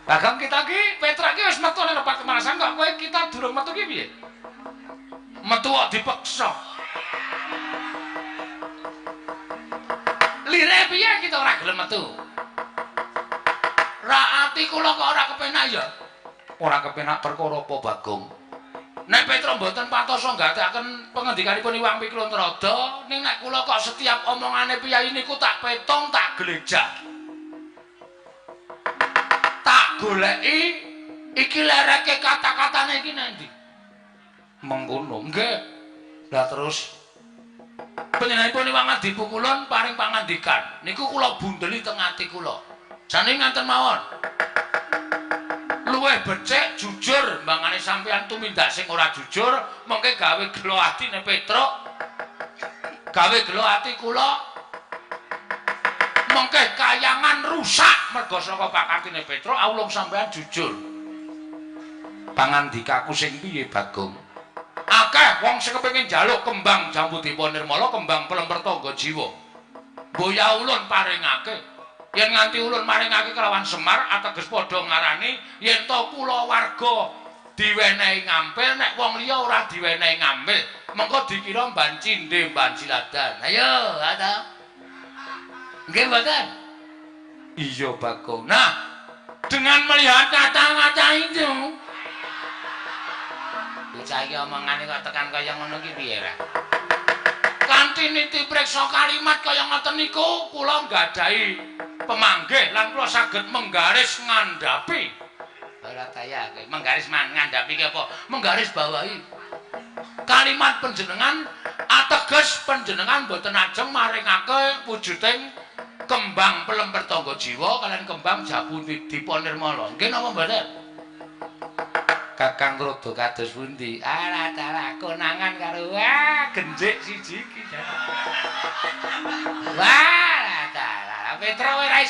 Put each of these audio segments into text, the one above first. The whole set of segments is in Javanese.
Bagong kita ki Petra ki wis metu nang repat kemanasan kok kowe kita durung metu ki piye? Metu kok dipeksa. Lire piye kita ora gelem metu? Ra ati kula kok ora kepenak ya. Ora kepenak perkara apa Bagong? Nek Petra mboten patosa nggatekaken pengendikanipun Iwang Pikluntrada, ning nek kula kok setiap omongane piyayi niku tak petong tak glejah. Tak goleki iki lereke kata-katane iki nang ndi? Mengkono. Nggih. Lah terus panjenenganipun Iwang Adipukulun paring pangandikan. Niku kula bundeli teng ati kula. Jane ngaten mawon. Luwih becik jujur mbangane sampeyan tumindak sing ora jujur mengke gawe gelo atine Petruk, gawe gelo ati kula, mengke kayangan rusak merga saka pakartine Petruk. Awulung sampeyan jujur. Pangandikaku sing piye Bagong? Akeh wong sing kepengin njaluk kembang jambu dipa nirmala, kembang pelemper tangga jiwa. Mboya ulun paringake. Yen nganti ulun maringake kelawan Semar ateges padha ngarani yen to kula warga diwenehi ngampil, nek wong liya ora diwenehi ngampil mengko dikira mban cindhe mban siladan. Ayo ta nggih mboten? Iya Bagong. Nah, dengan melihat kata-kata itu bocah iki omongane kok tekan kaya ngono ki piye ra? Kanthi niti preksa kalimat kaya ngoten niku kula nggadahi pemanggih lan kula saged menggaris ngandhapi. Ora kaya kowe menggaris ngandhapi ki apa? Menggaris bawahi kalimat panjenengan ateges panjenengan mboten ajeng maringake wujuding kembang pelemper tangga jiwa kalian kembang jambu dipa nirmala. Nggih napa mboten? Kakang rada kados pundi? Alah dalah konangan karo wah genjik siji iki. Wah dalah Petra ora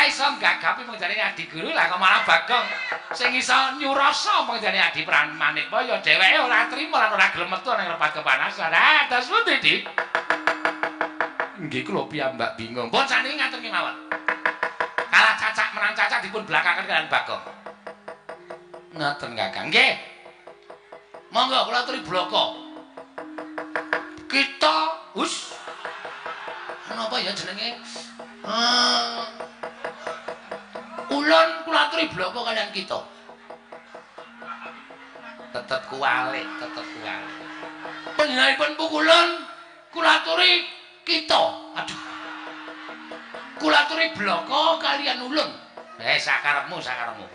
iso nggagapi pengjane adi guru lah kok malah Bagong sing iso nyurasa pengjane adi Pramanikmaya dheweke ora trima lan ora gelem metu nang repat kepanasan. Ah dos pundi, Dik? Nggih kula piyambak bingung. Pun saniki ngaten kemawon. Kalah cacak menang cacak dipun blakaken kalian Bagong. Ngaten Kakang. Nggih. Monggo kula aturi blaka. Kita hus. Napa ya jenenge? Ulun kula aturi blaka kalian kita. Tetep kuwalik, tetep kuwalik. Panjenenganipun pukulun kula aturi kita. Aduh. Kula aturi blaka kalian ulun. Sakarepmu, sakarepmu.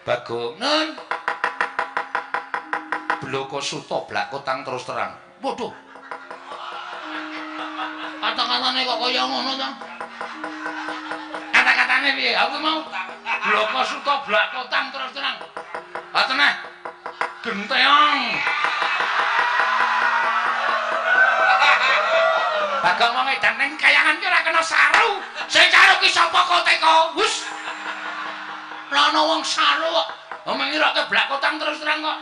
Bagong nun. Blaka suta blak kotang terus terang. Waduh. Kata-katane kok kaya ngono ta? Kata-katane piye? Aku mau blaka suta blak kotang terus terang. Ha teneh. Genteong. Bagong wong edan ning kayangan ki ora kena saru. Sing saru ki sapa kok teko? Hus. Ora ana wong saru kok. Wong ngirake blak kotang terus terang kok.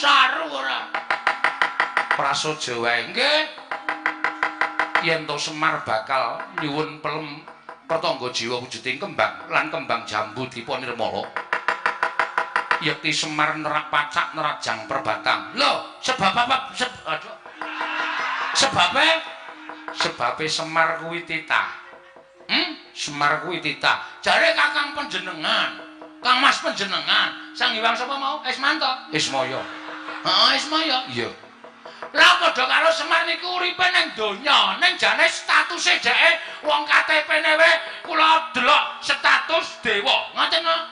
Saru ora. Prasaja wae. Nggih. Yen to Semar bakal nyuwun pelem pertangga jiwa wujuding kembang lan kembang jambu dipa nirmala. Yekti Semar nerak pacak nerajang perbatang. Lho, sebab apa? Aduh. Sebabe sebabe Semar kuwi titah. Semar kuwi titah. Jare Kakang panjenengan, Kang Mas panjenengan, Sang Hyang sapa mau? Ismanto. Ismaya. Heeh, Ismaya. Iya. Lah padha karo Semar niku uripe ning donya, ning jane statuse dheke wong KTP-ne wae kula delok status dewa. Ngoten kok.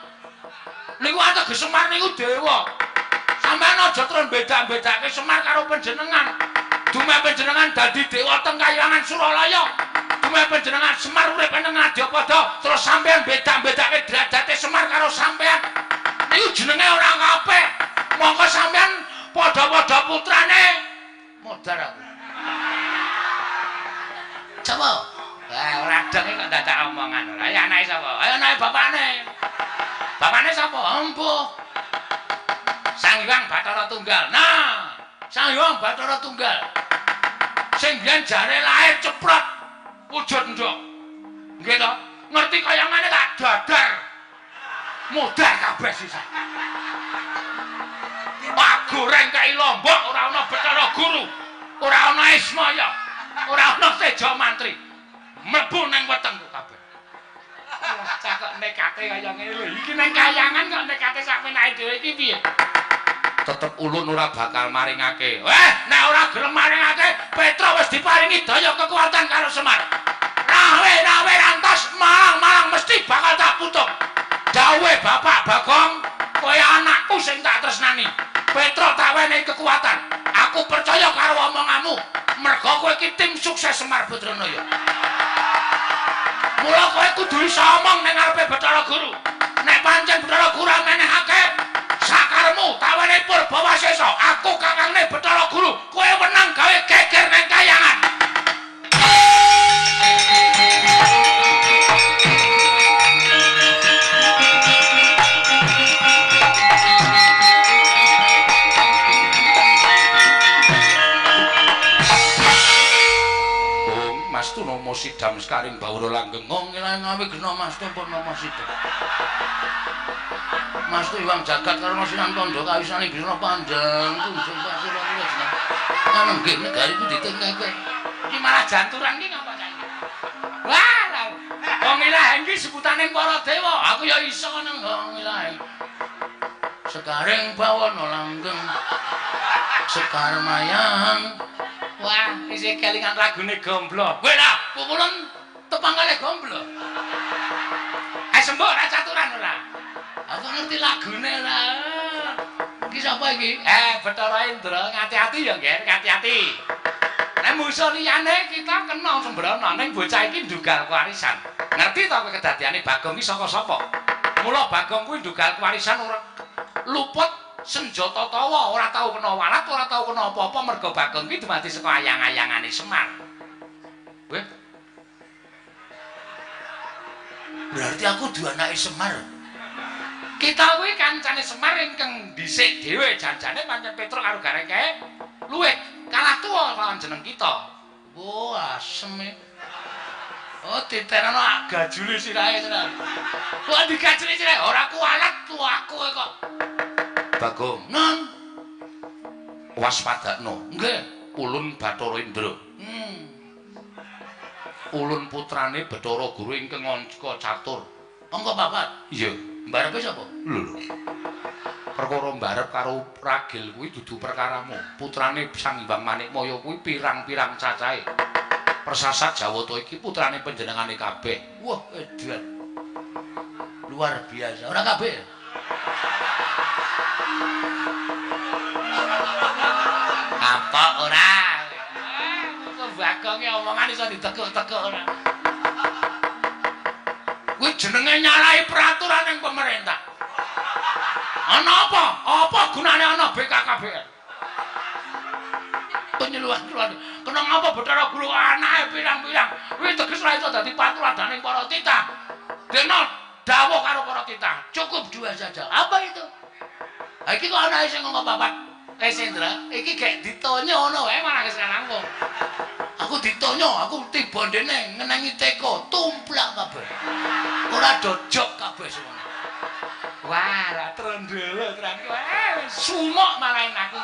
Niku ateges Semar niku dewa. Sampeyan aja terus beda-bedake Semar karo panjenengan. Dume panjenengan dadi dewa teng kayangan Suralaya. Dume panjenengan Semar urip nang Ngadyapada, terus sampeyan beda-bedake derajate Semar karo sampeyan. Niku jenenge ora kabeh. Mongko sampeyan padha-padha putrane. Modar aku. Coba. Wah, ora dong iki kok dadak omongan ora. Ayo anake sapa? Ayo anake bapakne. Bapakne sapa? Empuh. Sang Hyang Bathara Tunggal. Nah, Sang Hyang Bathara Tunggal. Sing biyen jare lahir ceprot wujud nduk. Nggih to? Ngerti kayangane tak dadar. Modar kabeh sisa. Pak goreng kai lombok ora ana Bathara Guru. Ora ana Ismaya. Ora ana Teja Mantri. Mlebu nang wetengku kabeh. Wah, cah kok nekate kaya ngene lho. Iki nang kayangan kok nekate sak penake dhewe iki piye? Tetep ulun ora bakal maringake. Weh, nek ora gelem maringake, Petruk wis diparingi daya kekuatan karo Semar. Rawe-rawe rantas malang-malang mesti bakal tak putung. Dawuhe Bapak Bagong, kowe anakku sing tak tresnani. Petruk tak wenehi kekuatan. Aku percaya karo omonganmu. Mergo kowe iki tim sukses Semar Badranaya. Mula kowe kudu iso omong ning ngarepe Bathara Guru. Nek pancen Bathara Guru menehake sakaremu tak wenehi purba wasesa. Aku kakangne Bathara Guru, kowe wenang gawe geger ning kayangan. Mastu nama sidam sekaring bawura langgeng. Ngilang ngawe gena Mastu pun nama sidam. Mastu iwang jagat karena sinan tondo kawisane bisna panjang tunjung pasir kula jeneng. Anenggih negari ku ditengkeke. Iki malah janturan iki ngapa cah iki? Wah, wong ilaheng iki sebutane para dewa. Aku ya iso nang wong ilaheng. Sekaring bawana langgeng. Sekar mayang. Wah, isih kelingan lagune Gomblo. Kowe lah, pukulan tepang kalih Gomblo. Eh sembuh ora caturan ora. Aku ngerti lagune ora. Iki sapa iki? Eh, Bathara Indra, ngati-ati ya, Nger, ngati-ati. Nek musuh liyane kita kena sembrono, ning bocah iki ndugal kewarisan. Ngerti to kowe kedadiane Bagong iki saka sapa? Mula Bagong kuwi ndugal kewarisan ora luput senjata tawa, ora tau kena walat, ora tau kena apa-apa mergo Bagong kuwi dumadi saka ayang-ayangane Semar. Weh. Berarti aku duwe anake Semar. Kita kuwi kancane Semar ingkang dhisik dhewe janjane pancen Petruk karo Gareng kae luwih kalah tuwa lawan jeneng kita. Oh, asem e. Oh, diterano gajule sirahe tenan. Kok digajuli sirahe ora kualat tuaku kok. Bagong, non. Waspadakno. Nggih, ulun Bathara Indra. Ulun putrane Bathara Guru ingkang angka catur. Angka papat? Iya. Mbarepe sapa? Lho lho. Perkara mbarep karo ragil kuwi dudu perkaramu. Putrane Sang Hyang Manikmaya kuwi pirang-pirang cacahe. Persasat Jawata iki putrane panjenengane kabeh. Wah, edan. Luar biasa. Ora kabeh. Apa ora? Kok Bagonge omongan iso ditekuk-tekuk ora? Kuwi jenenge nyalahi peraturan ning pemerintah. Ana apa? Apa gunane ana BKKBN? Penyuluhan keluarga. Kena ngapa Bathara Guru anake pirang-pirang? Kuwi teges ora iso dadi patuladaning para titah. Dene dawuh karo para titah, cukup dua saja. Apa itu? Ha iki kok anake sing angka papat. Eh Sendra, iki gek ditonyo ngono wae malah wis langkung. Aku ditonyo, aku tiba ndene ngenengi teko, tumplak kabeh. Ora dojok kabeh semono. Wah, lah trondolo terang. Sumok malah aku.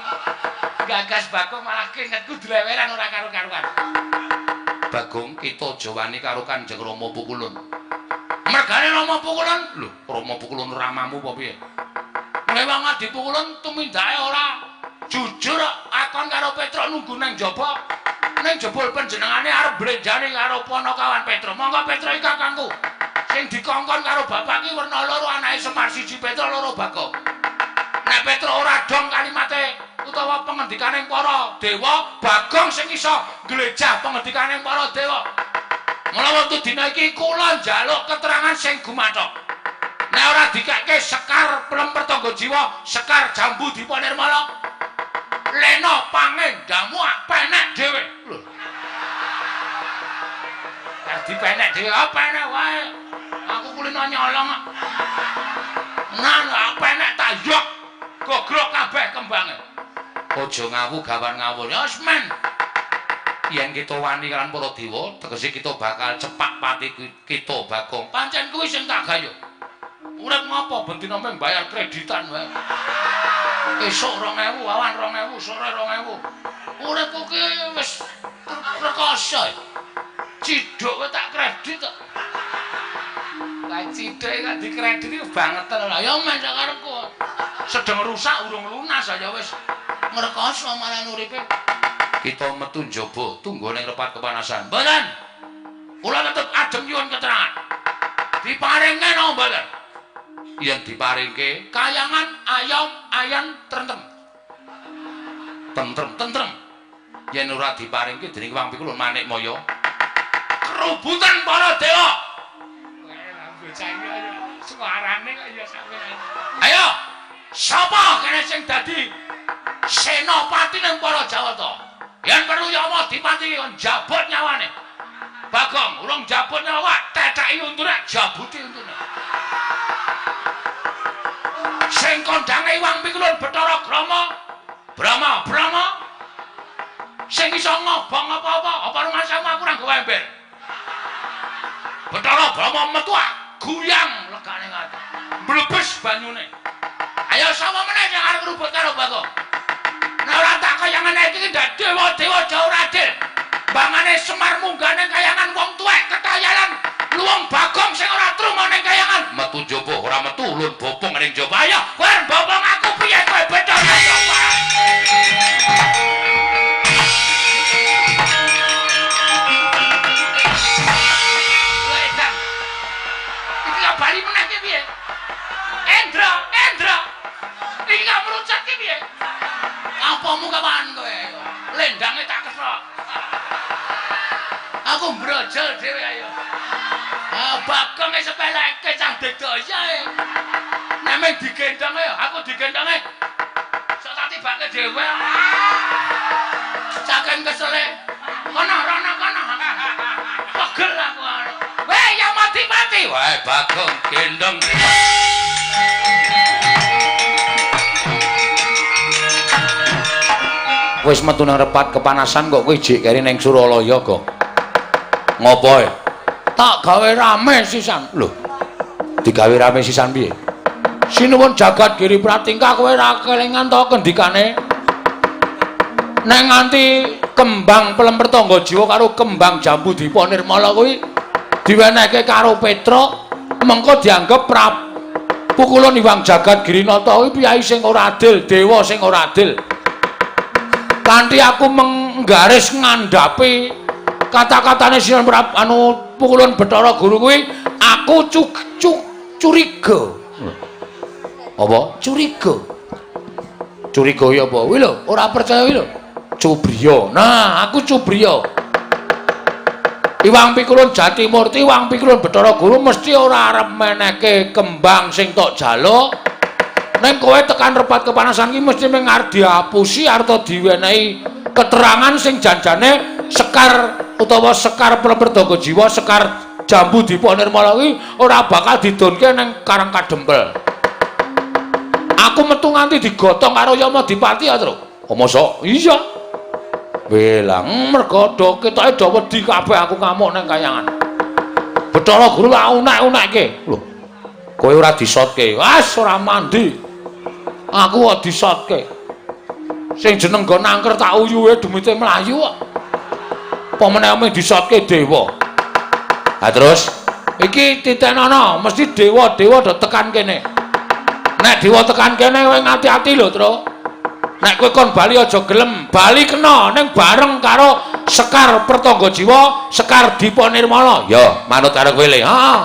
Gagas Bagong malah keringetku dleweran ora karo-karuan. Bagong kita aja wani karo Kanjeng Rama Pukulun. Mergane Rama Pukulun? Lho, Rama Pukulun ramamu apa piye? Mulai wong Adi Pukulun tumindake ora jujur akon karo Petruk nunggu nang jaba. Ning jebul panjenengane arep blenjane karo panakawan Petruk. Monggo Petruk iki kakangku. Sing dikongkon karo bapak ki werna loro anake Semar, siji Petruk loro Bagong. Nek Petruk ora dong kalimate utawa pengendikane para dewa, Bagong sing iso nglejah pengendikane para dewa. Mula wektu dina iki kula njaluk keterangan sing gumathok. Nek ora dikake sekar plemper tangga jiwa, sekar jambu dipa nirmala. Lena pangendamu penek dhewe. Lho. Dadi penek dhewe, ah penek wae. Aku kulino nyolong kok. Nah, penek tak yok. Gogrok kabeh kembange. Aja ngawu gawan ngawur. Ya wis men. Yen kita wani kan para dewa, tegese kita bakal cepak pati kita Bagong. Pancen kuwi sing tak gayuh. Urip ngopo ben dina mung bayar kreditan wae. Esuk 2000, awan 2000, sore 2000. Uripku ki wis rekoso. Ciduk kowe tak kredit kok. Lah ciduk kok dikredit iku bangeten lho. Ya men sakarepku. Sedeng rusak urung lunas aja wis ngrekoso malah uripe. Kita metu njaba tunggu ning repat kepanasan. Mboten. Kula tetep adem nyuwun keterangan. Diparingke napa mboten? Yen diparingke kayangan ayom ayan trentem. Tentrem tentrem. Yen ora diparingke dening Wang Pikulun Manik Maya. Kerubutan para dewa. Bocah iki suarane kok ya sampeyan. Ayo, sapa kene sing dadi senopati ning para Jawata? Yen perlu Yama dipati kon jabut nyawane. Bagong, urung jabut nyawa, tetheki untune, jabuti untune. Sing kondhange Iwang Pikulun Bathara Brahma, Brahma, Brahma. Sing iso ngobong apa-apa, apa rumasamu aku ora nggawa ember. Bathara Brahma metu guyang legane ngati. Mblebes banyune. Ayo sapa meneh sing arep ngrubut karo Bagong? Nek ora tak kaya ngene iki ndak dewa-dewa jauh adil. Bangane Semar munggah ning kayangan wong tuwek ketayalan luwung Bagong sing ora truma ning kayangan. Metu njaba ora metu lun bopong ning njaba. Ayo kowe arep bopong aku piye kowe Bathara Brahma? Bali meneh ki piye? Endra, Endra. Iki gak merucak ki piye? Apamu kapan kowe? Lendange tak kesok. Aku mbrojol dhewe ayo. Ah Bagong e sepeleke cah digdaya e. Nek mung digendhong ayo, aku digendhonge. Sok tak tibake dhewe. Saking kesele. Kono rono kono. Pegel aku. Weh, ya mati-mati. Wah, Bagong gendong. Wis metu nang repat kepanasan kok kowe jek keri ning Suralaya kok. Ngopo e? Tak gawe rame sisan. Lho. Digawe rame sisan piye? Sinuwun jagat Giri Pratingkah kowe ra kelingan to kendikane? Nek nganti kembang Pelemper Tangga Jiwa karo kembang Jambu Dipa Nirmala kuwi diwenehke karo Petruk, mengko dianggep pukulun Iwang Jagat Girinata kuwi piyai sing ora adil, dewa sing ora adil. Kanthi aku menggaris ngandhapi kata-katane Sinuwun anu pukulun Bathara Guru kuwi, aku curiga. Apa? Curiga. Curiga ya apa? Kuwi lho, ora percaya kuwi lho. Cubriya. Nah, aku cubriya. Iwang Pikulun Jatimurti, Iwang Pikulun Bathara Guru mesti ora arep menehke kembang sing tok jaluk. Ning kowe tekan repat kepanasan ki mesti mung arep diapusi arep diwenehi keterangan sing janjane sekar utawa sekar Pelemper Tangga Jiwa, sekar Jambu Dipa Nirmala kuwi ora bakal didonke ning Karang Kadempel. Aku metu nganti digotong karo Yama Dipati ya, Truk. Oh, mosok? Iya. Welang mergo do ketoke do wedi kabeh aku ngamuk ning kayangan. Bathara Guru tak unek-unekke. Lho. Kowe ora disotke. Wes ora mandi. Aku kok disotke. Sing jeneng nggon angker tak uyuhe demite mlayu kok. Apa meneh mung disotke dewa. Ha terus iki titenono mesti dewa-dewa do tekan kene. Nek dewa tekan kene kowe ngati-ati lho, Truk. Nek kowe kon bali aja gelem, bali kena ning bareng karo Sekar Pertangga Jiwa, Sekar Dipa Nirmala. Ya, manut karo kowe le. Heeh.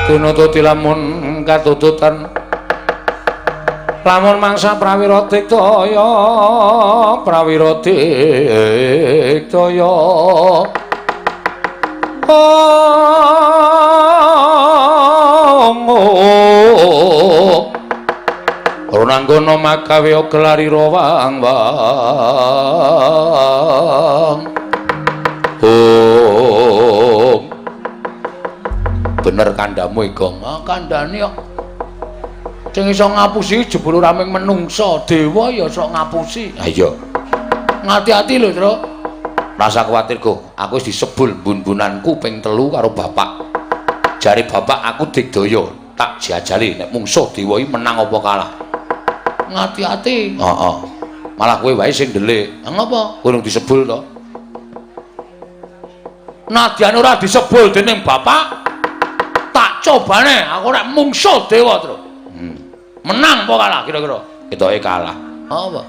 Tinututi lamun katututan Lamun mangsa prawira diktaya, prawira diktaya. Runanggono magawe gelarira wang wang. Om. Bener kandhamu Igong. Ah kandhane kok. Sing iso ngapusi jebul ora mung menungsa, dewa ya iso ngapusi. Ha iya. Ngati-ati lho, Tru. Rasa kuwatir, Go. Aku wis disebul bun-bunanku ping 3 karo bapak. Jare bapak aku digdaya, tak jajali nek mungsuh dewa iki menang apa kalah. Ngati-ati. Heeh. Malah kowe wae sing ndelik. Ha ngopo? Kowe disebul to. Nadyan ora disebul dening bapak, tak cobane aku nek mungsuh dewa, Tru. Menang apa kalah kira-kira? Ketoke kalah. Apa?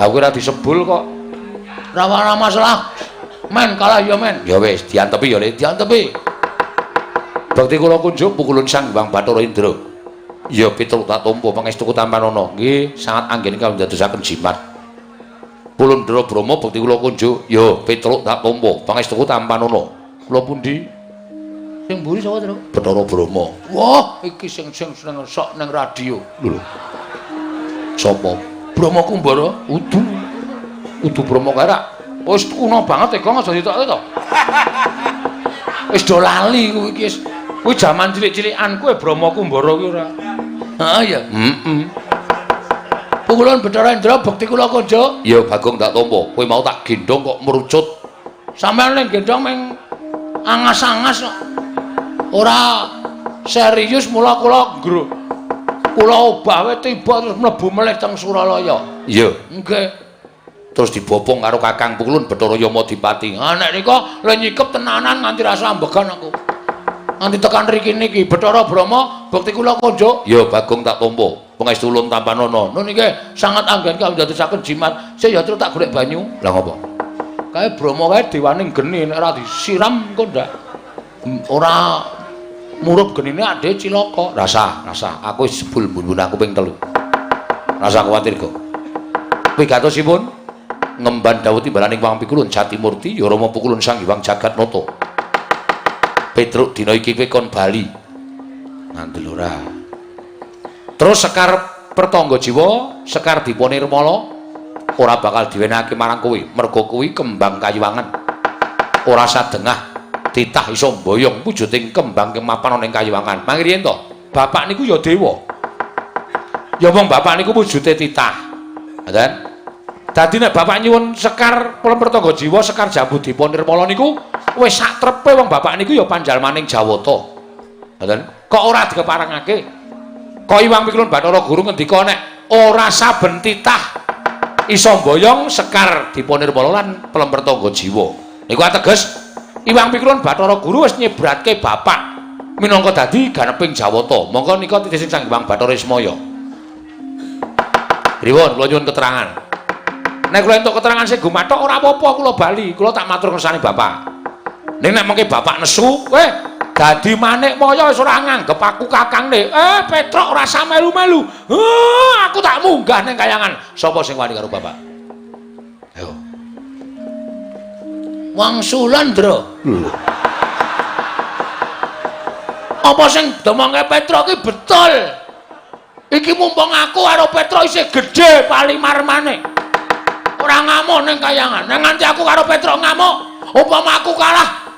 Aku ora disebul kok. Ora masalah. Men kalah ya men. Ya wis, diantepi ya Le, diantepi. Bakti kula kunjuk pukulun Sang Hyang Bathara Indra. Ya Petruk tak tampa pangestuku tampanana. Nggih, sangat anggen kang ndadosaken jimat. Pulundra Brahma bekti kula kunjuk. Ya Petruk tak tampa pangestuku tampanana. Kula pundi? Sing mburi sapa, Tru? Bathara Brahma. Wah, iki sing sing seneng sok ning radio. Lho. Sapa? Brahma Kumbara? Udu. Udu Brahma kae rak wis kuno banget e, Gong, aja ditokke to. Wis do lali kuwi iki wis. Kuwi jaman cilik-cilikanku e Brahma Kumbara kuwi ora. Heeh ya. Heeh. Pukulun Bathara Indra bekti kula kunjuk. Ya Bagong tak tampa. Kowe mau tak gendhong kok merucut. Sampeyan ning gendhong ming angas-angas kok. Ora serius mula kula ngro. Kula obah wae tiba terus mlebu melih teng Suralaya. Iya. Nggih. Terus dibopong karo Kakang Pukulun Bathara Yamadipati. Ah nek nika le nyikep tenanan nganti rasa ambegan aku. Nganti tekan riki niki Bathara Brahma bekti kula kunjuk. Ya Bagong tak tampa. Pangestu ulun tampanana. Nun niki sangat anggen kang ndadosaken jimat. Sik ya terus tak golek banyu. Lah ngopo? Kae Brahma kae dewaning geni nek ora disiram engko ndak ora murup genine ade cilaka. Rasa, rasa. Aku wis jebul bun-bun aku ping 3. Rasa kuwatir kok. Wigatosipun ngemban dawuh timbalaning Wang Pikulun Jatimurti ya Rama Pukulun Sang Hyang Jagatnata. Petruk dina iki kowe kon bali. Ngandel ora. Terus Sekar Pertangga Jiwa, Sekar Dipa Nirmala ora bakal diwenehake marang kowe, merga kuwi kembang kayuwangan. Ora sadengah titah iso mboyong wujuding kembang kemapan ana ing kayuwangan. Mangriyen to, bapak niku ya dewa. Ya wong bapak niku wujude titah. Ngoten. Dadi nek bapak nyuwun Sekar Pertangga Jiwa, Sekar Jambu Dipa Nirmala niku wis sak trepe wong bapak niku ya panjalmaning Jawata. Ngoten. Kok ora dikeparengake? Kok Iwang Pikulun Bathara Guru ngendika nek ora saben titah iso mboyong Sekar Dipa Nirmala lan Pertangga Jiwa. Niku ateges Iwang Pikulun Bathara Guru wis nyebratke bapak minangka dadi ganeping Jawata. Monggo nika titih Sang Hyang Bathara Ismaya. Pripun kula nyuwun keterangan. Nek kula entuk keterangan sing gumathok ora apa-apa kula bali, kula tak matur kersane bapak. Ning nek mengke bapak nesu, kowe dadi manik maya wis ora nganggep aku kakangne. Eh, Petruk ora usah melu-melu. Aku tak munggah ning kayangan. Sapa sing wani karo bapak? Ayo. Wangsulan, Ndra. Lho. Apa sing domongke Petruk ki betul? Iki mumpung aku karo Petruk isih gedhe palimarmane. Ora ngamuk ning kayangan. Nek nganti aku karo Petruk ngamuk, upama aku kalah,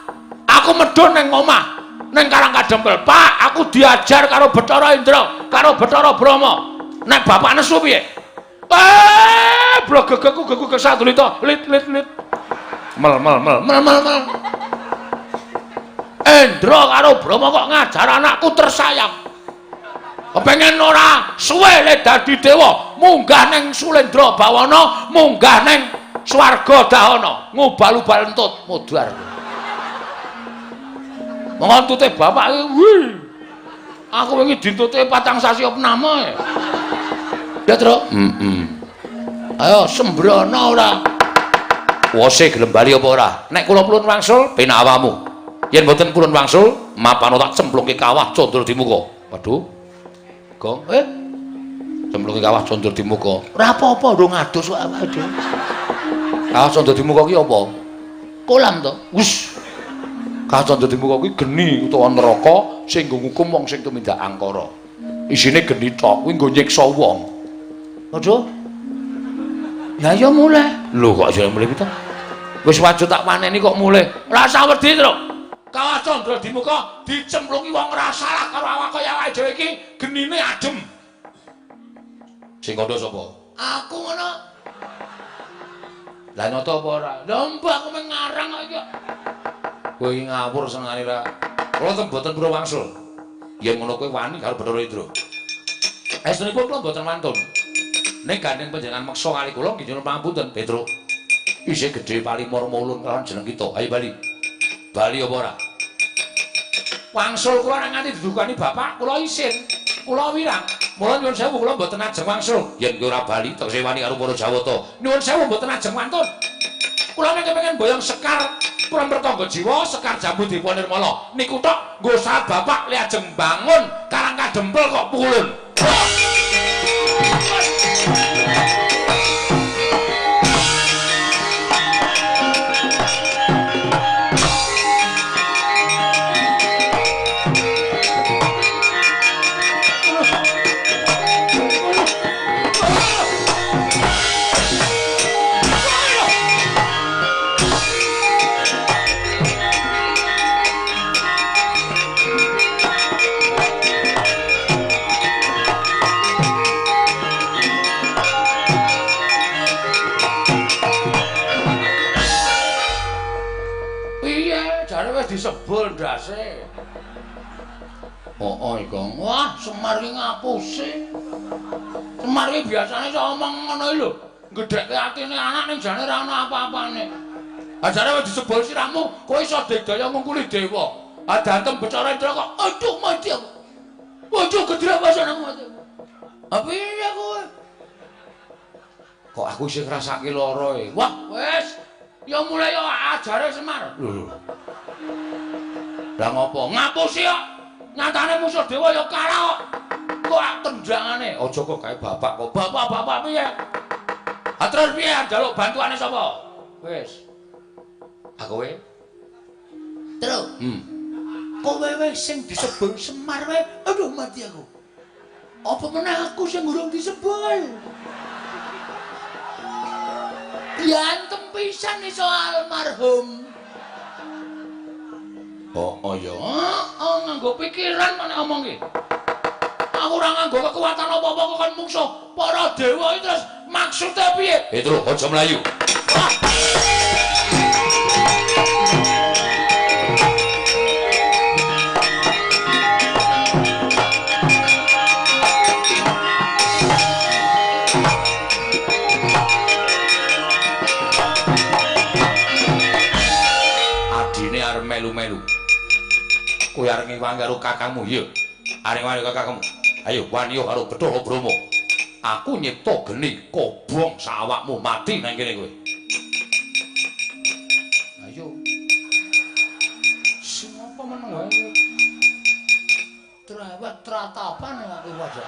aku medhun ning omah. Ning Karang Kadempel. Pak, aku diajar karo Bathara Indra, karo Bathara Brahma. Nek bapak nesu piye? Eh, blogegku geku kesadulita. Lit lit lit. Mel mel mel mel mel mel. Indra karo Brahma kok ngajar anakku tersayang. Kepengen ora suwe le dadi dewa, munggah ning Sulendra Bawana, munggah ning swarga Dahana, ngubal-ubal entut mudhar. Monggo entute bapak iki, wih. Aku wingi dintute 4 sasi opname. Ya, Tru? Heeh. Ayo sembrono ora. Wose gelem bali apa ora? Nek kula purun wangsul, penak awakmu. Yen mboten purun wangsul, mapano tak cemplungke kawah condro di muka. Waduh. Gong, cemplungi kawah Candra Dimuka. Ora apa-apa, ndung adus kok awake dhewe. Kawah Candra Dimuka ki apa? Kolam to. Wus. Kawah Candra Dimuka kuwi geni utawa neraka sing nggo ngukum wong sing tumindak angkara. Isine geni tok, kuwi nggo nyiksa wong. Aduh. Ya ya mulih. Lho kok aja mulih to? Wis wajib tak paneni kok mulih. Ora usah wedi, Truk. Kawah Candra Dimuka dicemplungi wong ora salah karo awak kaya awake dhewe iki, genine adem. Sing kandha sapa? Aku ngono. Lah nyata apa ora? Lha mbah aku mung ngarang kok iki. Kowe iki ngawur senengane ra. Kula ten mboten purun wangsul. Yen ngono kowe wani karo Bathara Indra. Estunipun kula mboten wantun. Ning gandeng panjenengan meksa kali kula nggih nyuwun pangapunten, Petruk. Isih gedhe palimur mulun kalawan jeneng kita. Ayo bali. Bali apa ora? Wangsul kula nek nganti didukani bapak, kula isin. Kula wirang. Mula nyuwun sewu kula mboten ajeng wangsul. Yen kowe ora bali tegese wani karo para Jawata. Nyuwun sewu mboten ajeng wantun. Kula mung kepengin boyong sekar Prampertangga jiwa, sekar jambu Dipa Nirmala. Niku tok nggo saat bapak le ajeng bangun Karang Kadempel kok pukulun. Disebul ndase. Heeh, Kang. Wah, Semar iki ngapusi. Semar iki biasane iso omong ngono iki lho. Gedhekke atine anak ning jane ora ana apa-apane. Ajare wis disebul sirahmu, kowe iso digdaya ngungkuli dewa. Ah dantem Bathara Indra kok aduh mati aku. Waduh gedhe apa aku mati. Ha piye kowe? Kok aku isih ngrasake lara e. Wah, wis. Ya mulai ya ajare Semar. Lho. Lah ngopo? Ngapusi kok. Nyatane musuh dewa ya kalah kok. Kok tendangane? Aja kok gawe bapak kok. Bapak-bapak piye? Ha terus piye njaluk bantuane sapa? Wis. Ha kowe? Truk. Kowe wae sing disebul Semar wae, aduh mati aku. Apa meneh aku sing urung disebul? Diantem pisan iso almarhum. Oh, ya. Heeh, nganggo pikiran kok nek omong ki. Aku ora nganggo kekuatan apa-apa kok kon mungsuh para dewa iki terus maksude piye? Petro, aja mlayu. Adine arep melu-melu. Kowe arep ngiwangi karo kakangmu, iya. Arep ngiwangi karo kakangmu. Ayo wani karo Bathara Brahma. Aku nyipta geni kobong sawakmu mati nang kene kowe. Ayo. Sing apa meneng wae kowe? Trawat tratapan aku wajah.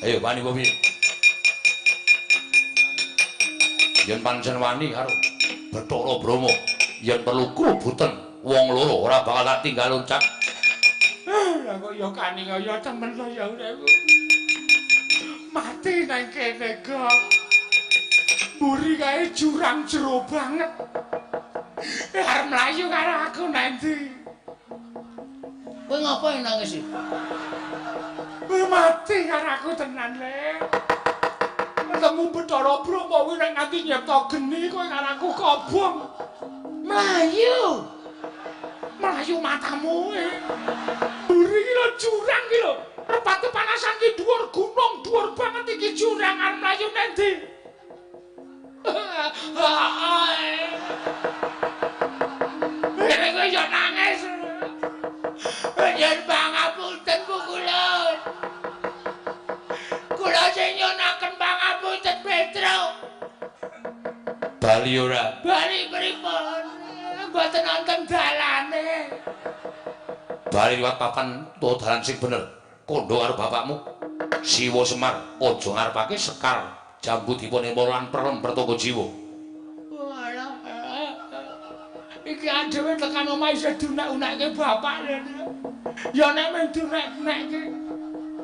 Ayo wani apa piye? Yen pancen wani karo Bathara Brahma, yen perlu krubuten wong loro ora bakal tak tinggal loncat. Lah kok ya kaning ya temen to ya uripku. Mati nang kene kok. Mburi kae jurang jero banget. Arep mlayu karo aku nang ndi? Kowe ngapa nangis iki? Kowe mati karo aku tenan le. Ketemu Bathara Brahma kuwi nek nganti nyipta geni kowe karo aku kobong. Mlayu. Mlayu matamu e. Mburi iki lho jurang iki lho. Repat kepanasan ki dhuwur gunung, dhuwur banget iki jurang arep mlayu nang ndi? Ini kowe yo nangis. Yen pangapunten pukulun. Kula sing nyunaken pangapunten Petro. Bali ora? Bali pripun? Mboten wonten dalane. Bali liwat papan utawa dalan sing bener. Kandha karo bapakmu. Siwa Semar aja ngarepake sekar jambu dipa nirmala lan prelem pertangga jiwa. Walah. Iki adewe tekan omah isih diunek-unekke bapak. Ya nek mung diunek-unekke.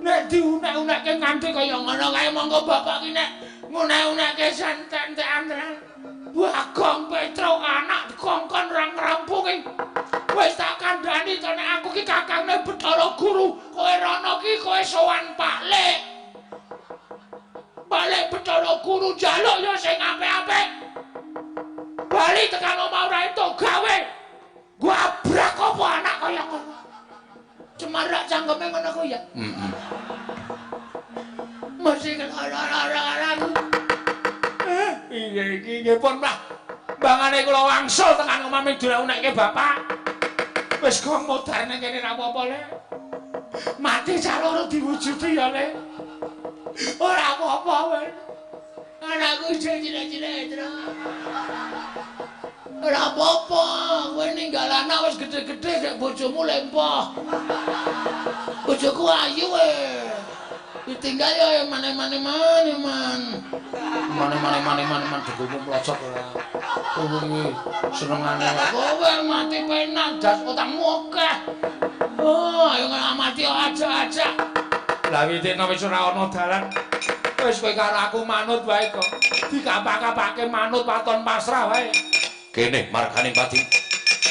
Nek diunek-unekke nganti kaya ngono kae monggo bapak ki nek ngunek-unekke santen-entekan tenan. Bagong Petruk anak dikongkon ora ngrampungi. Wis tak kandhani to nek aku ki kakangne Bathara Guru, kowe rono ki kowe sowan Pak Lek. Pak Lek Bathara Guru njaluk ya sing apik-apik. Bali tekan omah ora entuk gawe. Gabrak apa anak kaya ngono. Cemarak cangkeme ngono kuwi ya. Heeh. Mesti ora. Iya iki nggih pun Mbah. Bangane kula wangsul tekan omah ming diunekke bapak. Wis gong modar nang kene ra apa-apa le. Mati caloro diwujudi ya le. Ora apa-apa wis. Anakku isih cilik-cilik, Tru. Ora apa-apa, kowe ninggal anak wis gedhe-gedhe gek bojomu lempoh. Bojoku ayu we. Ditinggal ya mane-mane man. Mane-mane degomu mlocot ora. Kowe iki senengane kowe mati penak das utangmu akeh. Oh, ayo mati aja-aja. Lah witikno wis ora ana dalan. Wis kowe karo aku manut wae kok. Dikapak-kapake manut waton pasrah wae. Kene margane pati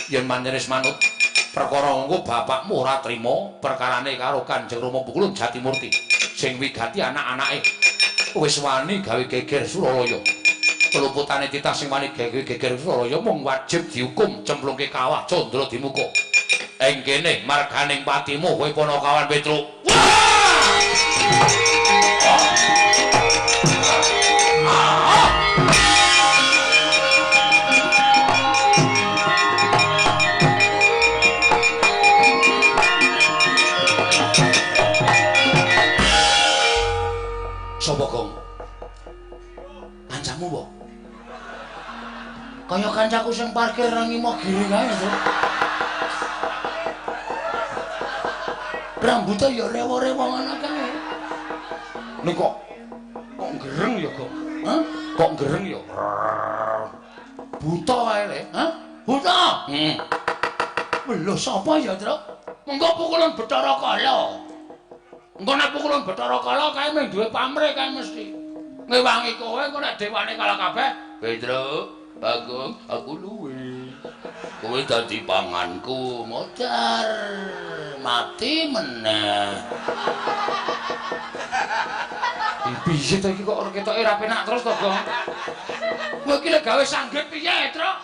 yen pancen wis manut perkara engko bapakmu ora trima perkarane karo Kanjeng Rama Pukulun Jatimurti sing wigati anak-anake wis wani gawe geger Suralaya. Peluputane titah sing wani gawe geger Suralaya mung wajib dihukum cemplungke kawah Candra Dimuka. Ing kene marganing patimu kowe Panakawan Petruk. Sapa Gong? Kancamu po? Kaya kancaku sing parkir nang Imogiri kae to. Rambute ya rewo-rewo ngono kae. Ning kok gereng ya, Gong? Hah? Kok gereng ya? Buta wae le. Hah? Buta? Heeh. Lho sapa ya, Truk? Mengko pukulan Bathara Kala. Engko nek pukulan Bathara Kala kae mung duwe pamrih kae mesti. Ngewangi kowe engko nek dewane kalah kabeh, Petruk, Bagong, aku luwe. Kowe dadi panganku, modar mati meneh. Piye to iki kok ketoke ora penak terus to, Gong? Kowe iki lek gawe sanggit piye, Truk?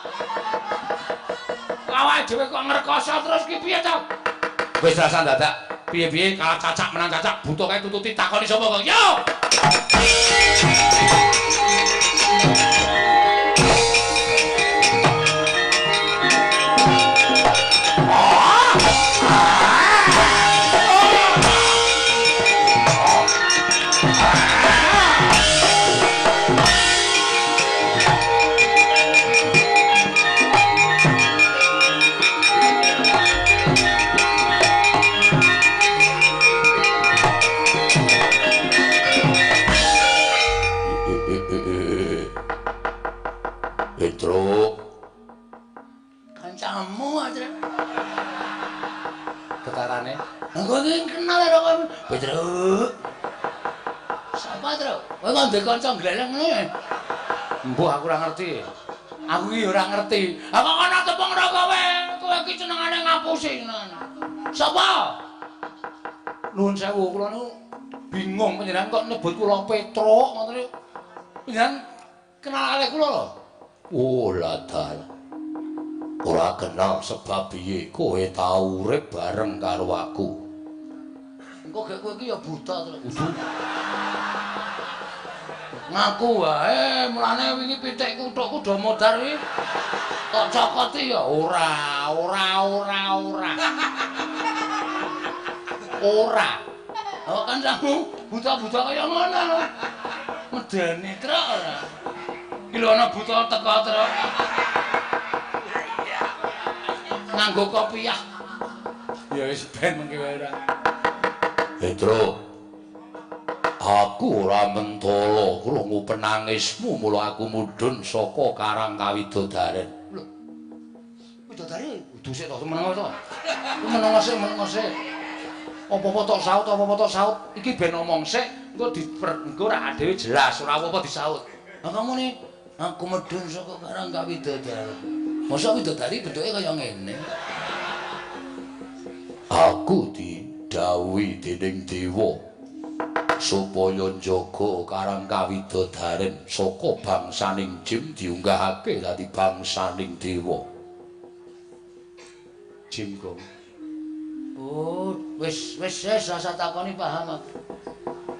Awake dhewe kok ngrekoso terus ki piye to? Wis rasa dadak piye-piye kalah cacak menang cacak buta kae tututi takoni sapa kok. Yo. Petruk, kancamu aja. Getarane. Aku iki kenal karo kowe. Petruk. Sapa, Truk? Kowe kok ndek kanca gleleng ngene? Mbuh aku ora ngerti. Aku iki ora ngerti. Lah kok ana tepung ora kowe? Kowe iki senengane ngapusi senengane. Sapa? Nuwun sewu, kula niku bingung panjenengan kok nyebut kula Petruk ngoten niku. Panjenengan kenal kalih kula lho. Oh ladal. Ora kenal sebab piye kowe tau urip bareng karo aku. Engko gek kowe iki ya buta to. Ngaku wae, mulane wingi pitikku thukku do modar kuwi. Tok cokoti ya ora, ora, ora, ora. Ora. Awak kancamu buta-buta kaya ngono. Medeni truk ora. Iki lho ana buta teko truk. Nganggo kopiah. Ya wis ben mengke wae ora. Petro, aku ora mentala krungu penangismu, mula aku mudhun saka Karang Kawidodaren. Lho. Widodari kudu sik to meneng to. Meneng sik, meneng sik. Apa-apa tok saut, apa-apa tok saut. Iki ben omong sik, engko engko ora dhewe jelas, ora apa-apa disaut. Lah kamu nih, aku medhun saka Karang Kawidodaren. Mosok widodari bentuke kaya ngene. Aku didhawuhi dening dewa supaya njaga Karang Kawidodaren saka bangsaning jim diunggahake dadi bangsaning dewa. Jim kok. Oh, wis wis wis rasa takoni paham aku.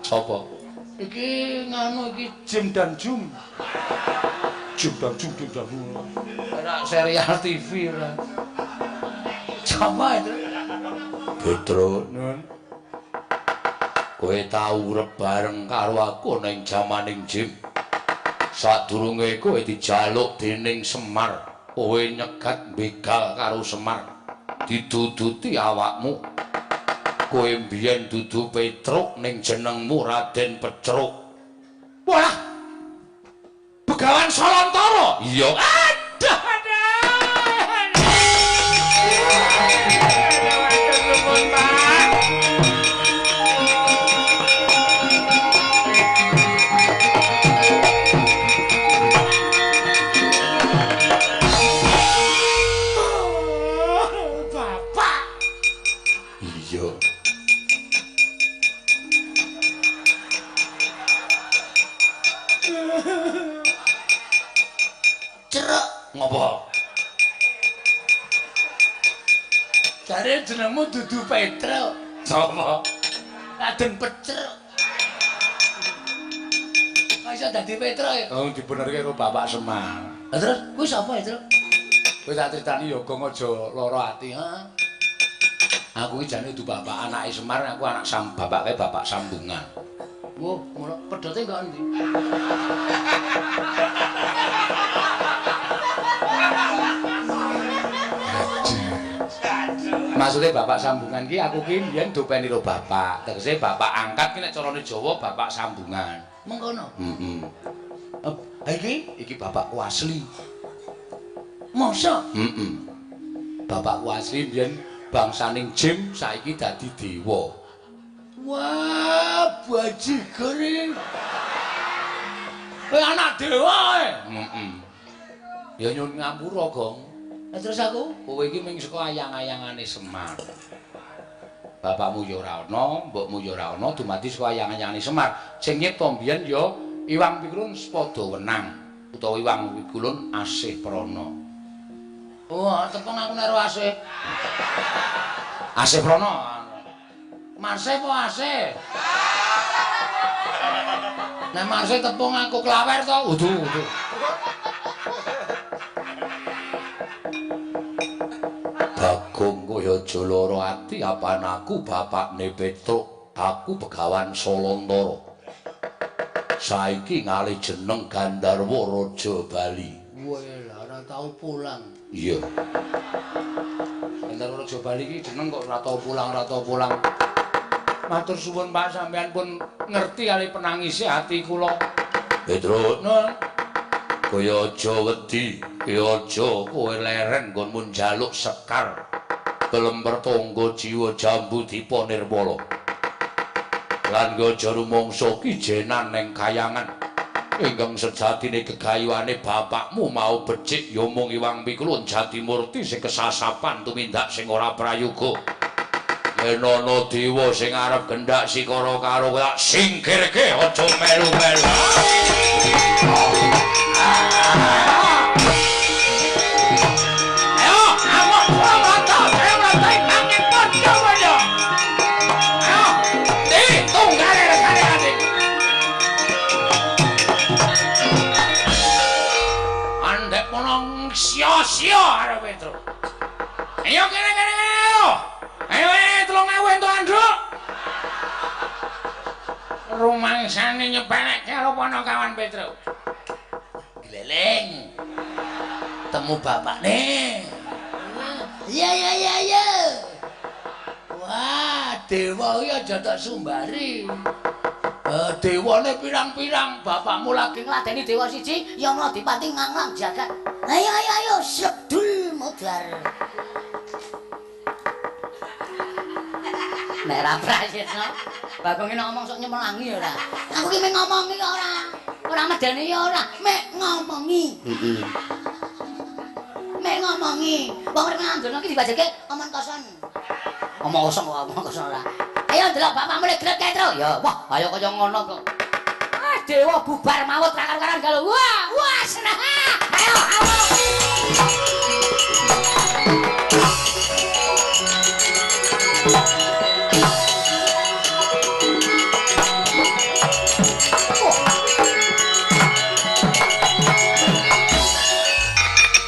Sapa? Iki nganu iki Jim dan Jum. Jim dan Jum, Jim dan Jum. Ora serial TV ora. Sapa itu? Petro, Nun. Kowe tau urip bareng karo aku ning jamaning Jim. Sadurunge kowe dijaluk dening Semar, kowe nyegat begal karo Semar. Diduduti awakmu. Kowe mbiyen dudu Petruk ning jenengmu Raden Pecruk. Wah. Begawan Salantara. Iya. Aduh, aduh. Nuwun, Pak. Bapak. Iya. Cerek ngopo? Jare jenengmu dudu Petro. Sapa? Raden Pecruk. Kok iso dadi Petro ya? Oh, dibenerke karo Bapak Semar. Lah terus kuwi sapa ya, Truk? Kowe tak critani ya Gong aja lara ati, heeh. Aku iki jane dudu bapak anake Semar, aku anak sam bapake bapak sambungan. Wah, ngono pedote kok endi? Maksudnya bapak sambungan ki aku ki mbiyen dopeni karo bapak. Tegese bapak angkat ki nek carane Jawa bapak sambungan. Mengkono. Heeh. Ha iki iki bapakku asli. Masa? Heeh. Bapakku asli mbiyen bangsaning jim saiki dadi dewa. Wah, bajigur iki. Kowe anak dewa kowe. Heeh. Ya nyuwun ngapura, Gong. Lah terus aku, kowe iki mung saka ayang-ayangane Semar. Bapakmu ya ora ana, mbokmu ya ora ana, dumadi saka ayang-ayangane Semar. Sing nyipta mbiyen ya Iwang Pikulun Spada Wenang utawa Iwang Pikulun Asih Prana. Oh, tepung aku nek Asih. Asih Prana. Marsih apa Asih? Nek Marsih tepung aku klawer to. Udu, udu. Bagong kowe aja lara ati apan aku bapakne Petruk, aku Begawan Salantara. Saiki ngalih jeneng Gandharwa Raja Bali. Weh, ora tau pulang. Iya. Gandharwa Raja Bali iki jeneng kok ora tau pulang, ora tau pulang. Matur suwun Pak, sampean pun ngerti kali penangise ati kula. Petruk, Nun. Kowe aja wedi, kowe aja kowe leren nggonmu njaluk sekar kelemper tangga jiwa jambu dipa nirmala. Lan kowe aja rumangsa kijenan ning kayangan. Ingkang sejatine gegayuhane bapakmu mau becik ya mung Iwang Pikulun Jatimurti sing kesasapan tumindak sing ora prayoga. Yen ana dewa sing arep gendak sikara karo tak singkirke aja melu-melu. Ayo, amok mata, ayo mata, nanging padha padha. Ayo, di tunggale regane adik. Andek mono sia-sia karo Petro. Ayo kene kene ayo. Ayo 3000 entuk anduk. Rumangsane nyepelekke karo Panakawan Petro. Gleleng. Temu bapakne. Iya iya iya iya. Wah, Dewa iki aja tak sumbari. Dewane pirang-pirang, bapakmu lagi ngladeni dewa siji, Yama Dipati nganglang jagat. Ayo ayo ayo, sedul modar. Nek ra prayitno, Bagong iki ngomong sok nyemelangi ora. Aku ki mek ngomongi kok ora. Ora medeni ya ora, mek ngomongi. Heeh. Mek ngomongi. Wong arep ngandurno ki dibajake omong kosong. Omong kosong kok omong kosong ora. Ayo ndelok bapakmu lek gret kae, Tru. Ya, wah, ayo kaya ngono kok. Ah, dewa bubar mawut ra karu-karuan galo. Wah, wah, seneng. Ayo, ayo.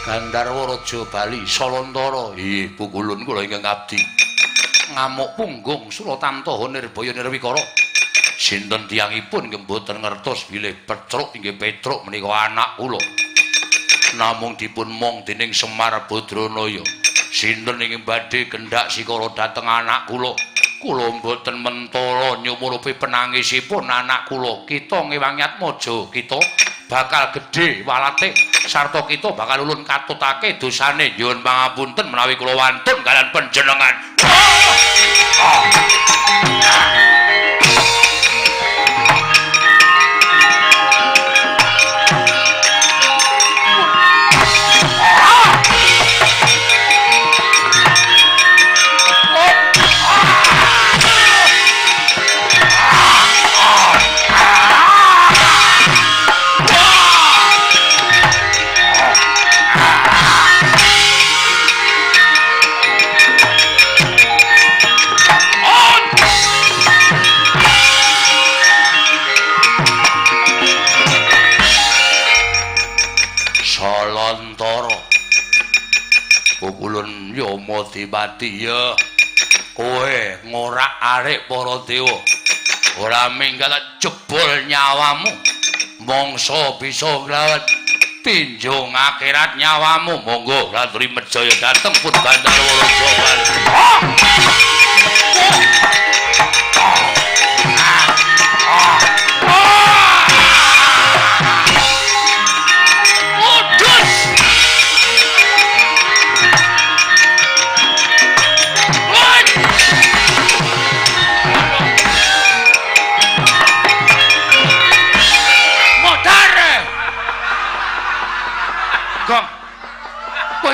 Gandharwa Raja Bali Salantara. Nggih, pukulun kula ingkang abdi. Ngamuk punggung Suratantaha Nirbaya Nirwikara. Sinten tiyangipun nggih mboten ngertos bilih Petruk inggih Petruk menika anak kula. Namung dipun mong dening Semar Badranaya. Sinten ingkang badhe kendhak sikara dhateng anak kula? Kula mboten mentala nyumurupi penangisipun anak kula. Kita ngewangi atmaja kita bakal gedhe walate sarta kita bakal ulun katutake dosane. Nyuwun pangapunten menawi kula wantun kalian panjenengan. Pukulun Yama Dipati ya kowe ngorak-arik para dewa ora minggat jebol nyawamu mangsa bisa nglawat tinjung akhirat nyawamu. Monggo laturi mejaya dhateng pun Gandharwa Raja Bali.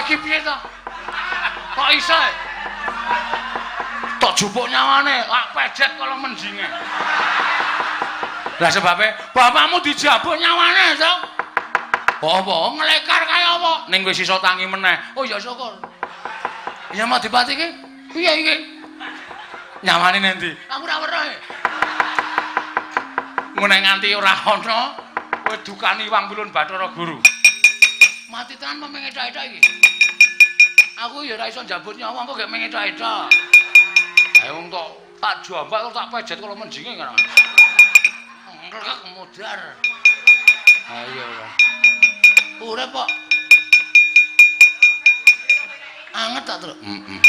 Iki piye to? Kok iso? Tok jupuk nyawane, lak pejet kala menjinge. Lah sebabe bapakmu dijabuk nyawane to? Apa nglekar kaya apa? Ning wis iso tangi meneh. Oh ya syukur. Ya Madipati iki piye iki? Nyawane nendi? Aku ora weruh. Ngene nganti ora ana kowe dukani Wang Pilun Bathara Guru. Mati tenan apa mengetok-etok iki? Aku ya ora iso njabut nyawa engko gek mengetok-etok. Ayo wong tok tak jambak terus tak pejet kala menjinge ngono. Nglek modar. Ayo ora. Urip kok. Anget tak, Truk? Heeh.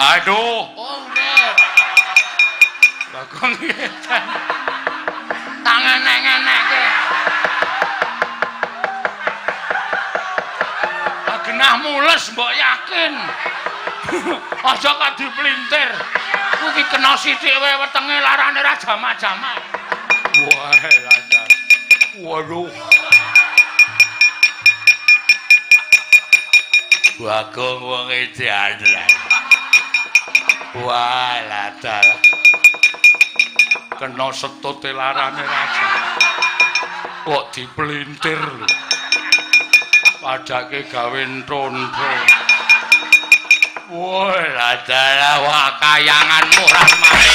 Aduh. Oh, urip. Bagong edan. Tangan-tangan-ke. Genah mules mbok yakin. Aja kok dipelintir. Kuwi kena sithik wae wetenge larane ra jamak-jamak. Wah, lancar. Waduh. Bagong wong edan. Wah, lancar. Kena setute larane raja. Kok dipelintir lho. Padake gawe ntontho. Wah, ladalah wah kayanganmu rahmat.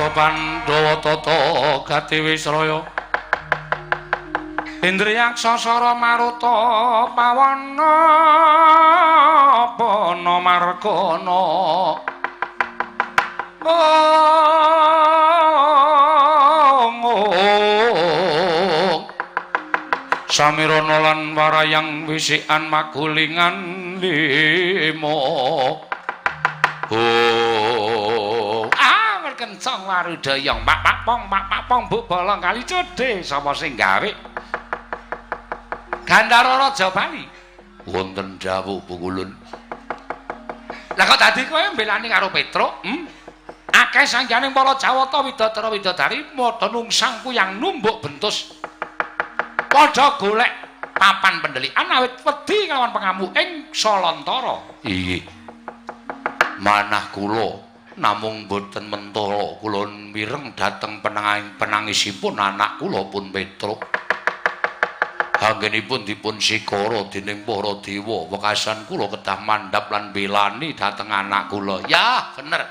Kutha Pandhawa tata gati wisraya Indriyaksa sara maruta pawana pana margana. Samirana lan warayang wisikan magulingan lima. Oh, ah merkencong warudayang pak pak pong pak pak pong buk bolong kali codhe sapa sing gawe? Gandhara Raja Bali. Wonten dawuh Pukulun. Lah kok dadi kowe mbelani karo Petruk? Akeh sangganing para Jawata widadara widadari padha nungsang kuyang numbuk bentus. Padha golek papan pendelikan awit wedi kelawan pengamuk ing Salantara. Inggih. Manah kula namung boten mentala kula mireng dhateng penangisipun anak kula pun Petruk. Anggenipun dipun sikara dening para dewa, wekasan kula kedah mandhap lan belani dhateng anak kula. Ya, bener.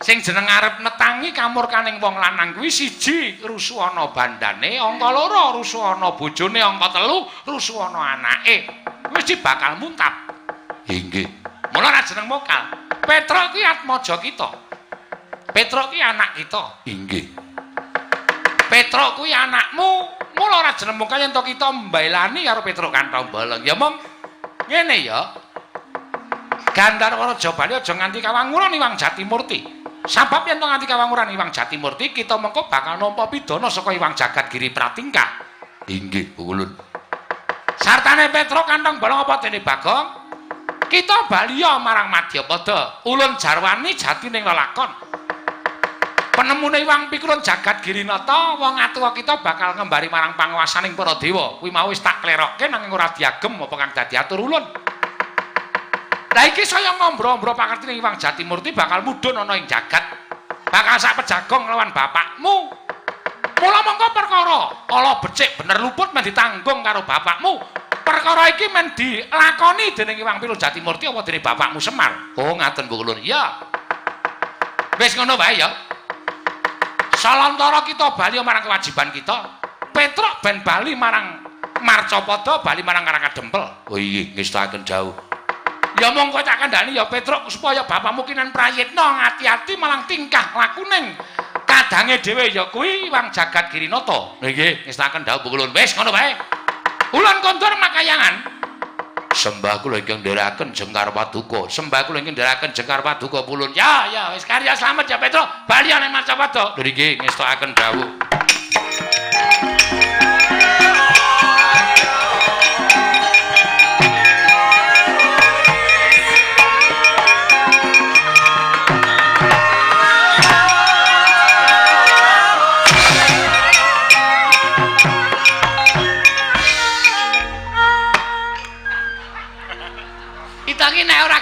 Sing jeneng arep netangi kamurkaning wong lanang kuwi siji rusuhana bandane, angka loro rusuhana bojone, angka telu rusuhana anake. Mesti bakal muntap. Inggih. Mula ora jeneng mokal. Petruk kuwi atmaja kita. Petruk kuwi anak kita. Inggih. Petruk kuwi anakmu. Mula ora jeneng mokal yen to kita mbelani karo Petruk kanthong bolong. Ya mong ngene ya. Gandharwa Raja Bali aja nganti kawanguran Iwang Jatimurti. Sabab yen to nganti kawanguran Iwang Jatimurti, kita mengko bakal nampa pidana saka Iwang Jagat Giri Pratingkah. Inggih, Pukulun. Sartane Petruk kanthong bolong apa dene Bagong? Kita baliya marang Madyapada. Ulun jarwani jatining lelakon. Penemune Iwang Pikulun Jagat Girinata, wong atuwa kita bakal ngembari marang panguwasaning para dewa. Kuwi mau wis tak klerokke nanging ora diagem apa kang dadi atur ulun. Lah iki saya ngombro-ombro pakertine Iwang Jatimurti bakal mudhun ana ing jagat. Bakal sak pejagong nglawan bapakmu. Mula mongko perkara ala becik bener luput men ditanggung karo bapakmu. Perkara iki men dilakoni dening Iwang Pilun Jatimurti apa dening bapakmu Semar. Oh ngaten Bu Kulun. Iya. Wis ngono wae ya. Salantara kita bali marang kewajiban kita. Petruk ben bali marang Marcapada, bali marang Karangkadempel. Oh iya, ngestakaken dawuh. Ya mongko tak kandhani ya Petruk supaya bapakmu kinan prayitna ngati-ati malang tingkah lakuning kadange dhewe ya kuwi Iwang Jagat Girinata. Nggih, ngestakaken dawuh Pukulun. Wis ngono wae. Ulun kondur makayangan. Sembah kula ingkang ndherekaken jengkar paduka. Sembah kula ingkang ndherekaken jengkar paduka Pulun. Ya, ya wis karya slamet ya Petruk. Bali ning Marcapada. Nggih, ngestakaken dawuh.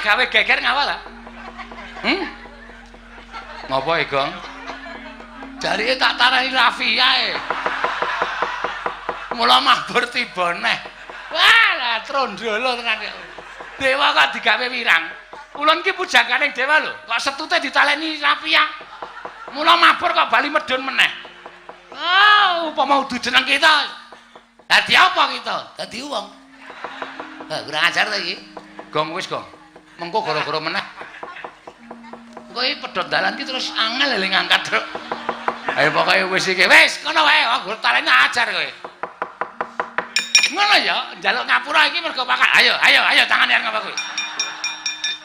Gawe geger ngawal ta? Ngopo e, Gong? Jarike tak tarani Rafia e. Mula mabur tiba neh. Wah, lah trondolo tenan. Dewa kok digawe wirang. Ulun ki pujangganing dewa lho, kok setute ditaleni Rafia. Mula mabur kok bali medhun meneh. Ah, upama udu jeneng kita. Dadi apa kita? Dadi wong. Hah, kurang ajar ta iki. Gong wis, Gong. Mengko gara-gara meneh. Engko iki pedhot dalan ki terus angel lho ngangkat, Truk. Ayo pokoke wis iki. Wis, kono wae, aku talene ajar kowe. Ngono ya, njaluk ngapura iki mergo pakat. Ayo, ayo, ayo tangane arep ngapa kowe.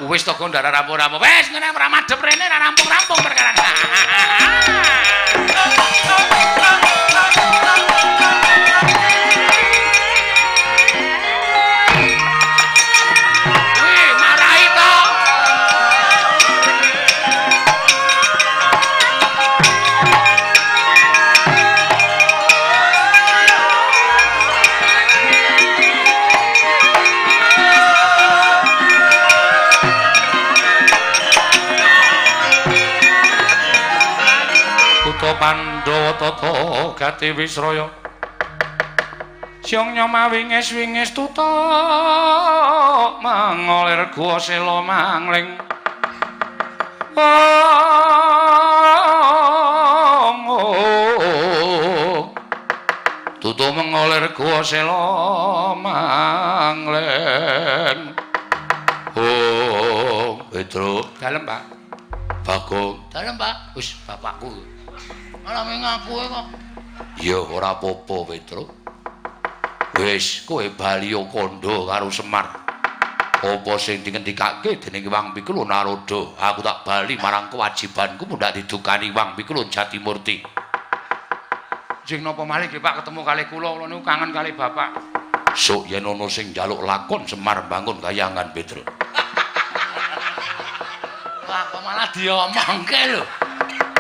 Wis to gondara rampung-rampung. Wis ngene ora madhep rene ora rampung-rampung perkara. Pandhawa tata gati wisraya Syong nyoma wingis wingis tutuk mangolir guwa sela mangling. Mengolir guwa sela manglen. Oh, Petruk. Dalem, Pak. Bagong. Dalem, Pak. Wis bapakku. Malah ngaku kok. Ya ora apa-apa, Petruk. Wis kowe bali kandha karo Semar. Apa sing dingendikake dening Hyang Pikulun Narada, aku tak bali marang kewajibanku mundhak didukani Hyang Pikulun Jatimurti. Jeng napa malih nggih Pak ketemu kalih kula, kula niku kangen kalih bapak. Sok yen ana sing njaluk lakon Semar bangun kayangan Petruk. Wah, kok malah diomongke lho.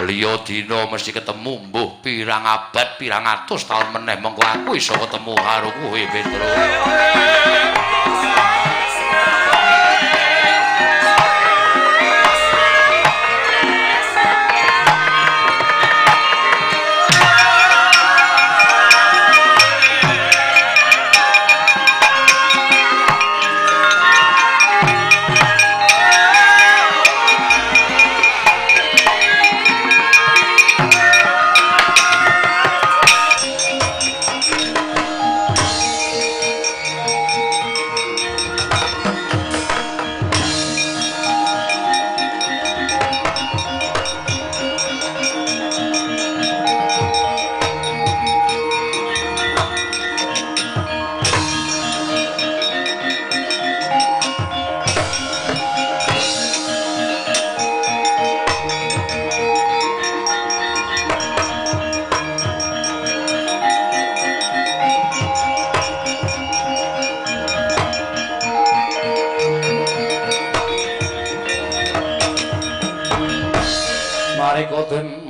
Liya dina mesti ketemu mbuh pirang abad pirang atus taun meneh mengko aku iso ketemu karo kowe Petruk.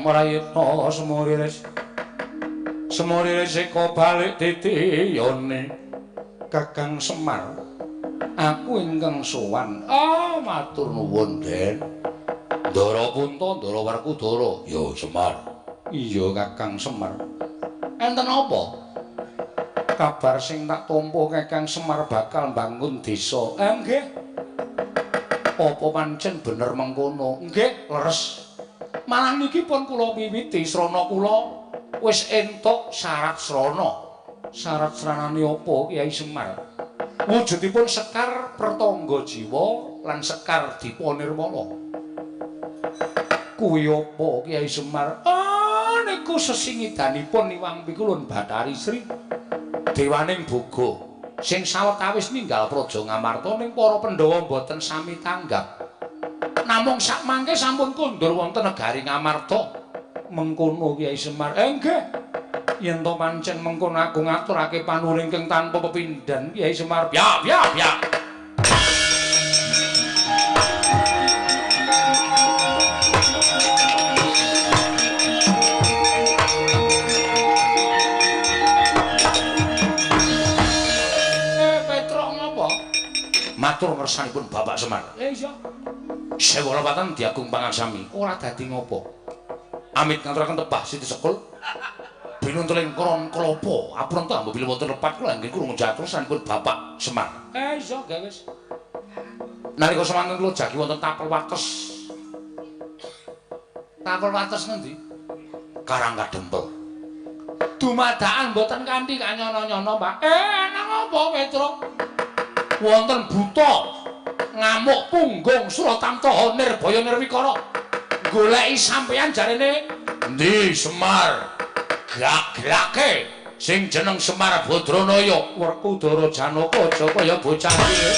Prayitna semuriris semuriris eka balik titiyane Kakang Semar aku ingkang sowan. Ah, matur nuwun Den. Ndara Punta, Ndara Werkudara. Ya Semar. Iya Kakang Semar. Enten apa? Kabar sing tak tampa Kakang Semar bakal mbangun desa. Nggih. Apa pancen bener mengkono? Nggih, leres. Malah niki pun kula wiwiti srana kula wis entuk syarat srana. Syarat sranane apa Kyai Semar? Wujudipun sekar pertangga jiwa lan sekar dipa nirmala. Kuwi apa Kyai Semar? Ah, niku sesingidanipun Hyang Pikulun Bathari Sri Dewaning Boga sing sawetawis ninggal Praja Ngamarta ning para Pandhawa mboten sami tanggap. Namung sakmangke sampun kondur wonten negari Ngamarta. Mengkono Kyai Semar. Nggih. Yen to pancen mengkono aku ngaturake panuwun ingkang tanpa pepindhan Kyai Semar. Ya, ya, ya. Petruk ngapa? Matur ngersanipun Bapak Semar. Iya. Sewu lepatan diagung pangaksami ora dadi ngopo. Amit ngaturaken tebah Siti Sekul binunteling kron klopo aprenta ambo bilih wonten lepat kula inggih krungu jatrusanipun Bapak Semar. Iya gak wis. Nalika semanten kula jagi wonten tapel wates. Tapel wates ngendi? Karang Kadempel. Dumadakan mboten kanthi kanyono-nyono, Pak. Nang apa Petruk? Wonten buta ngamuk punggung Suratamtaha Nirbaya Nirwikara goleki sampeyan jarene endi Semar gak-gake sing jeneng Semar Badranaya Werkudara Janaka aja kaya bocah iki.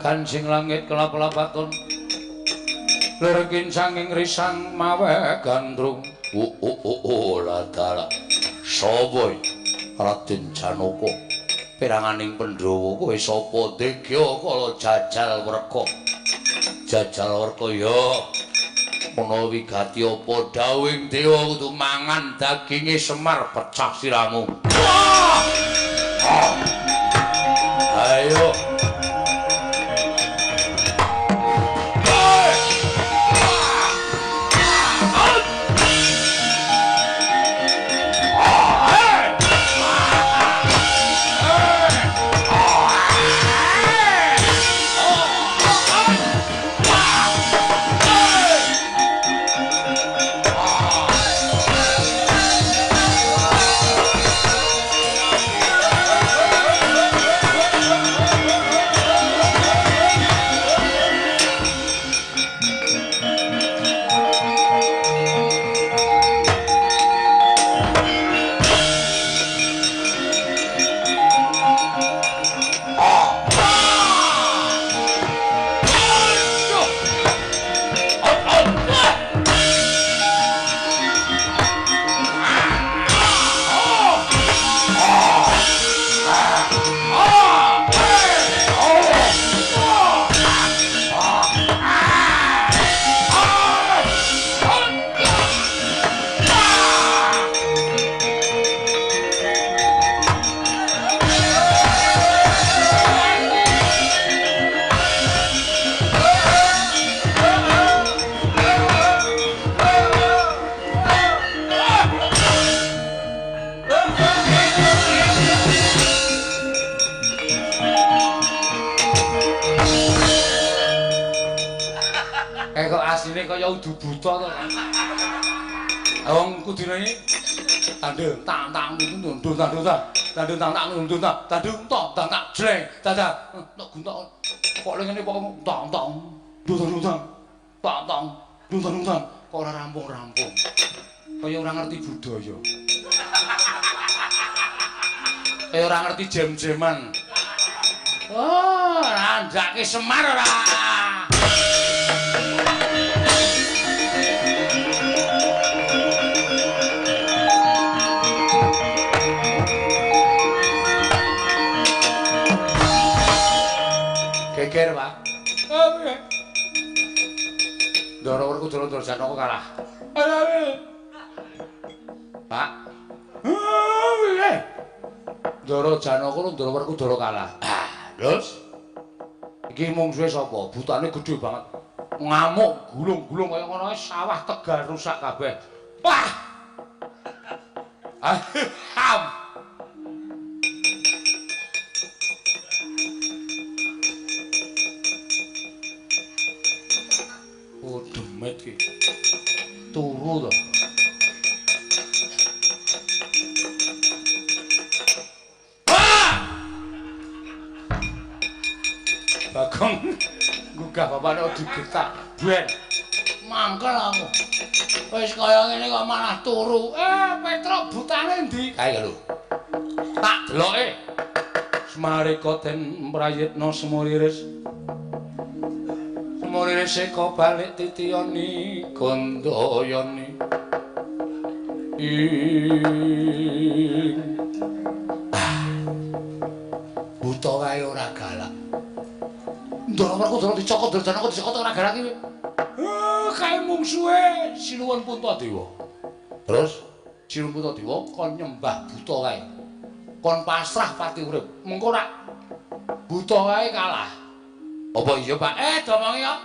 Kancing langit kelap-lapatun lir kincanging risang mawe gandrung. Oh ladala sapa Raden Janaka Peranganing Pandhawa kowe sapa? Degya kala jajal werka. Jajal werka ya. Ana wigati apa dawuhing dewa kudu mangan daginge Semar pecah siramu. Ayo. Kaya udu buta to. Wong kudune tandung tang tang tundung tandung tang tandung tang tang tundung tang tandung tang tang tang jleng dadah tok guntok kok ngene kok tang tang tundung tang tang tang tundung tang kok ora rampung-rampung. Kaya ora ngerti budaya. Kaya ora ngerti jem-jeman. Oh, randake Semar ora. Geger, Pak. Ndara Werkudara Ndara Janaka kalah. Pak. Ndara Janaka Ndara Werkudara kalah. Terus iki mungsuhe sapa? Butane gedhe banget. Ngamuk gulung-gulung kaya ngono sawah Tegal rusak kabeh. Wah. Ham. Oh, demet iki. Turu to. Wah! Bagong nggugah bapakne digetak. Ben. Mangkel aku. Wis kaya ngene kok malah turu. Petruk butane endi? Kae lho. Tak deloke. Semareka den prayitna semuriris. Semuriris seka balik titiyani gandayani. Ing buta wae ora galak. Ndara Werkudara dicokot, Ndara Janaka dicokot ora galak iki. Kae mungsuhe Sinuwun Puntadewa. Terus Sinuwun Puntadewa kon nyembah buta kae. Kon pasrah pati urip. Mengko rak buta kae kalah. Apa iya, Pak? Domongi kok.